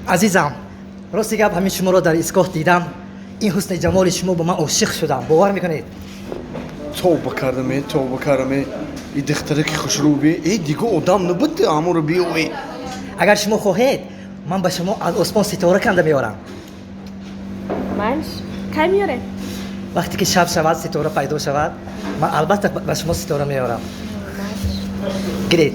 Азизам, рости гап, ҳамин шуморо дар истгоҳ дидам, ин ҳусни ҷамоли шумо ба ман ошиқ шудам, бовар мекунед? Тавба кардам, тавба кардам. И духтаре ки хушрӯ би, э дига одам набуд, аморо биёвӣ. Агар шумо хоҳед, ман ба шумо аз осмон ситора канда меорам. Майлиш, кай меёред? Вақте ки шаб шавад, ситора пайдо шавад, ман албатта ба шумо ситора меорам. Гиред.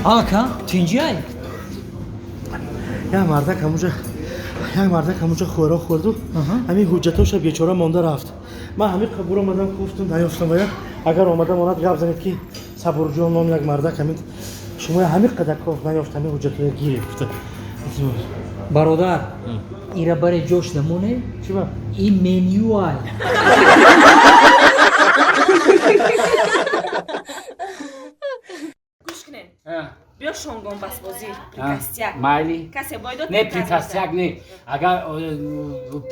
Ака, тинҷиай? Як мардак ҳамуҷа, як мардак ҳамуҷа хӯрок хӯрду, ҳамин ҳуҷҷатоша бечора монда рафт. Ман ҳамин қабур омадам, гуфтум, наёфтам. Вая агар омада монад, гап занед, ки Сабурҷон ном як мардак ҳамин шумо ҳамин қадар кофт наёфт, ҳамин ҳуҷҷатоя гирифт. Бародар, ира баре ҷош намоне? Чиба? Ин менюай. Гӯш кунед, биё шонгон басбозӣ, прикастяк. Майли. Касе бойдод. Не, прикастяк не, агар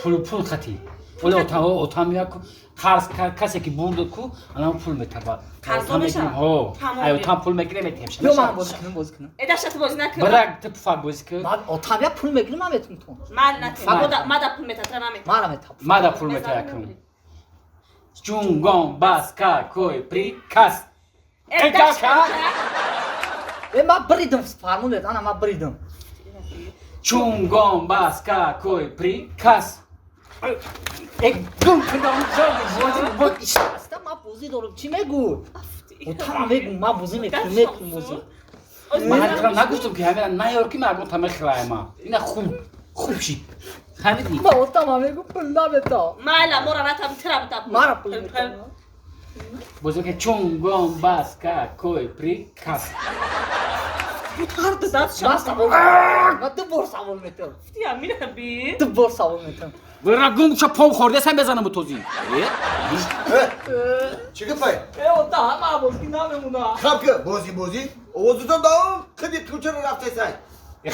пул хати оли отам як қарз, касе ки бурд ку, анам пул метаба. Қарздор мешавад? Тамом. Ай, отам пул мегире, метем. Ё, ман бозӣ кунам, бозӣ кунам. Э, дашта, ту бозӣ накун. Брак, ту пуфак бозӣ кун. Ман отам як пул мегирам, ман метум ту. Ман натем. Фақат. Мада пул мета, тра намета. Мара метап. Мада пул метая кун. Чунгон бас какой приказ. Э, Э, даша! Э, ман бридам, фармон дед, ана ман бридам. Чунгон бас какой приказ. Э, гум кунам. Аста, ман бозӣ дорам, чӣ мегӯ? Отам мегӯ, ман бозӣ мекунам, мекунам бозӣ. Ман ҳатто нагуфтам, ки ҳамина наёр, ки ман гуфтам мехӯраема. Ина хуб хуб шид. Хамидӣ. Ман отам мегӯ, пул намета. Майла, мора натам, тра бутам. Мара пул мета. Бозӣ ки чунгон бас какой приказ. Ман савол, ман ду бор савол метам. Амина би. Ду бор савол метам. Бира гум ша, пом хӯрдесам, безанам тозӣ. Чӣ гапай? Э, ота, ман бозӣ намемонам. Хаб ки бозӣ, бозӣ овозутон даом қиди кӯчаро рафтесай.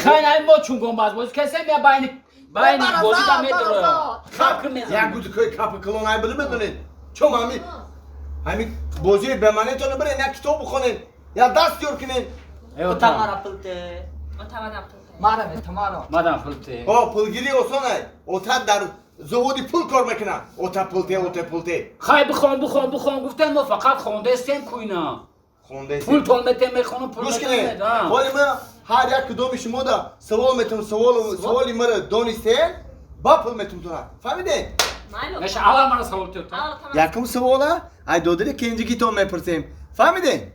Хай, най, мо чунгон бас бозӣ касем, я байни байни бозӣ да медро. Хаб ки мезанам. Як гудкои капи калон ай биле медонед, чом ҳами ҳами бозии бемаънитонро бирен, як китоб бихонед, як даст ёр кунед. Э, Ота, мара пул те. Отамадам пул. Мара мета, мара. Мадам пул те. О, пулгирӣ осон ай, ота дар заводи пул кор мекунад. Ота пул те, ота пул те. Хай, бихон, бихон, бихон гуфтем, мо фақат хондестем куйна. Хондесем. Пул тон метем, мехонам, пул Гӯш метем. кунед, ҳоли ман ҳар як кудоми шумода савол метум, саволи маро донистен, ба пул метум тура, фаҳмидед? Майла. Наша, аввал мара савол те. Якум савола ай додари кенҷигитон мепурсем, фаҳмидед?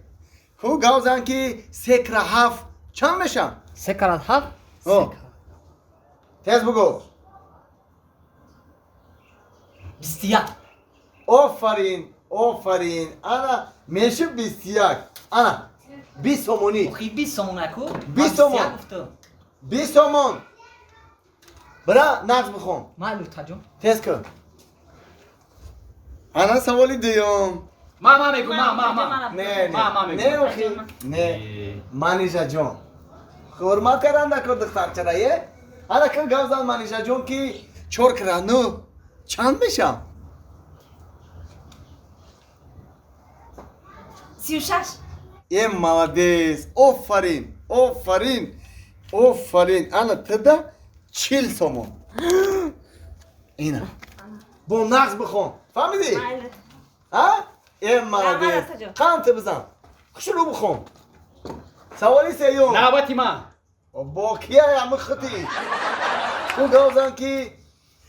Хуб, гап зан, ки се кра ҳафт чанд мешавад? Се карат ҳафт? О. Тез бугӯ. 21. Офарин, офарин, ана меши 21, ана 20 сомонӣ. Охи, 20 сомон ку? 20 сомон. Гуфтам. 20 сомон. Бира, нағз бихон. Майли, отаҷон. Тез кун. Ана саволи дуюм. Ма ма мегу, ма ма ма. Не. Ма, ма Не, мегӯ. не, охи, не, Манижаҷон, ҳурмат кардан накор духтарчара. Е, ана кун, гап зан, Манижаҷон, ки чор кра нӯ чанд мешавад? 36. Е, молодец, офарин, офарин, офарин, ана тида 40 сомон. Ина бо нағз бихон, фаҳмидӣ? Майла. А, е, молодец. Раҳмат, Асаҷон. Қанта бизан, хушрӯ бихон. Саволи сеюм. Навбати ман. Бо кия ами хути ку, гап зан, ки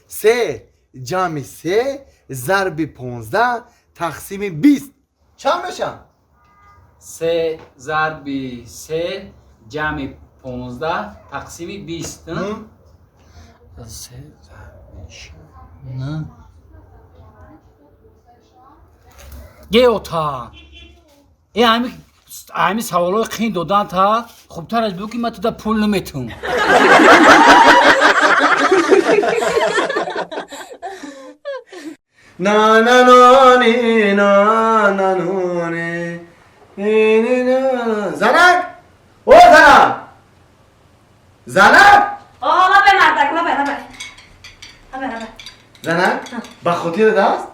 се ҷамъи се зарби 15 тақсими 20 чанд мешавад? Се зарби се ҷамъи 15 тақсими 20. М? Се зарби ш, н. Геота. Э ами саволои қин додан та хубтар аз бу ки ман туда пул наметум. На на на ни на на ну ни ни ни на. Занак! О занак! Занак! О, лабай мардак, лабай, лабай. Лабай, лабай. Занак, ба хотират аст?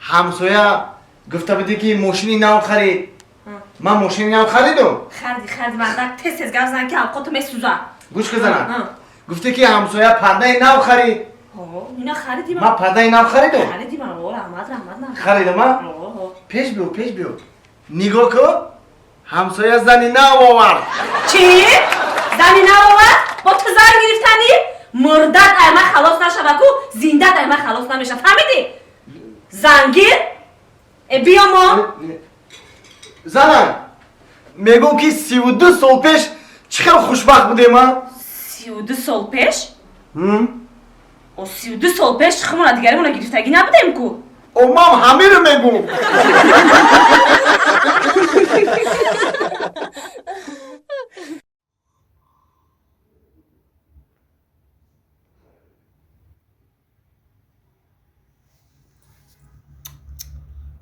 Ҳамсоя гуфта будӣ ки мошини нав харид. Ман мошини нав харидум. Харди, харди мардак, тез тез гап зан ки авқоту месӯза. Гӯш кун занак. Гуфтӣ ки ҳамсоя пардаи нав харид. Ина хариди ман. Ман пардаи нав харидум. Хариди ман, о, раҳмат, раҳмат ман. Харидам, а? Пеш биё, пеш биё. Нигоҳ кун, ҳамсоя зани нав овард. Чӣ? Зани нав овард? Бо ту зан гирифтанӣ? Мурдат ай ман халос нашава ку, зиндат ай ман халос намеша. Фаҳмидӣ? Зангир? Э биё мо. Занам, мегӯм ки 32 сол пеш чӣ хел хушбахт будем, а? 32 сол пеш? О 32 сол пеш хумона дигаримона гирифтагӣ набудем ку? О ман ҳамиро мегӯм.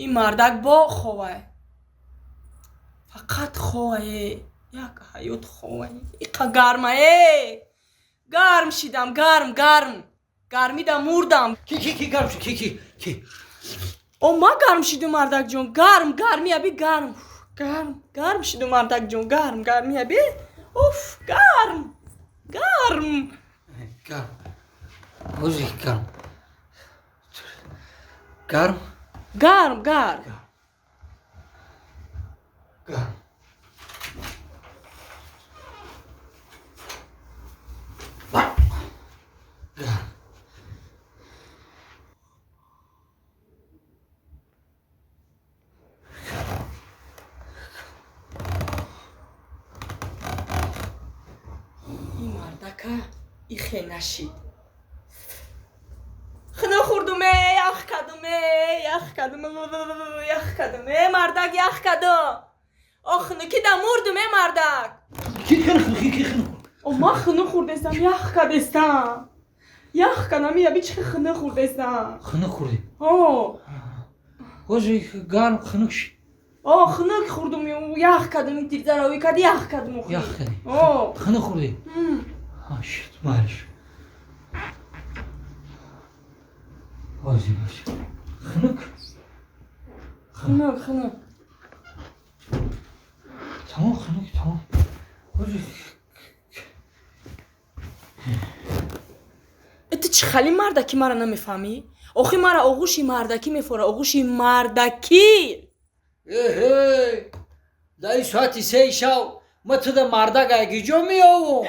Ин мардак бо ховай. Фақат ховае. Як ҳаёт ховае. Иқа гармае. Гарм шидам, гарм, гарм. Гармида мурдам. Ки ки ки гарм шид? Ки ки ки? О ма гарм шиду мардакҷон, гарм, гарми аби гарм. Гарм, гарм шиду мардакҷон, гарм, гарми аби. Уф, гарм. Гарм. Гарм. Ози гарм. Гарм. Гарм, гарм. Гарм. Гарм. Ин мардака ихе нашид. Хунук хӯрдуме, ях кардуме, ях кардум, ях кардум, э мардак ях кардум. О хунукида мурдум, э мардак. Ки хунук, ки ки хунук? О ман хунук хӯрдестам, ях кардестам. Ях кардам, я би чӣ хунук хӯрдестам. Хунук хӯрдӣ? О. Ози гарм хунук шид. О хунук хӯрдум, ях кардум, тирзаравӣ кард, ях кардум. Ях кардӣ? О. Хунук хӯрдӣ? Шид, майлиш. Ози, ози. Хунук? Хунук, хунук. Тамом, хунук, тамом. Ози. Э ту чӣ хали мардаки мара намефаҳмӣ? Охи мара оғӯши мардакӣ мефора, оғӯши мардакӣ. Эҳе, дар ин соати 3 шав ма туда мардак айгиҷо меовум.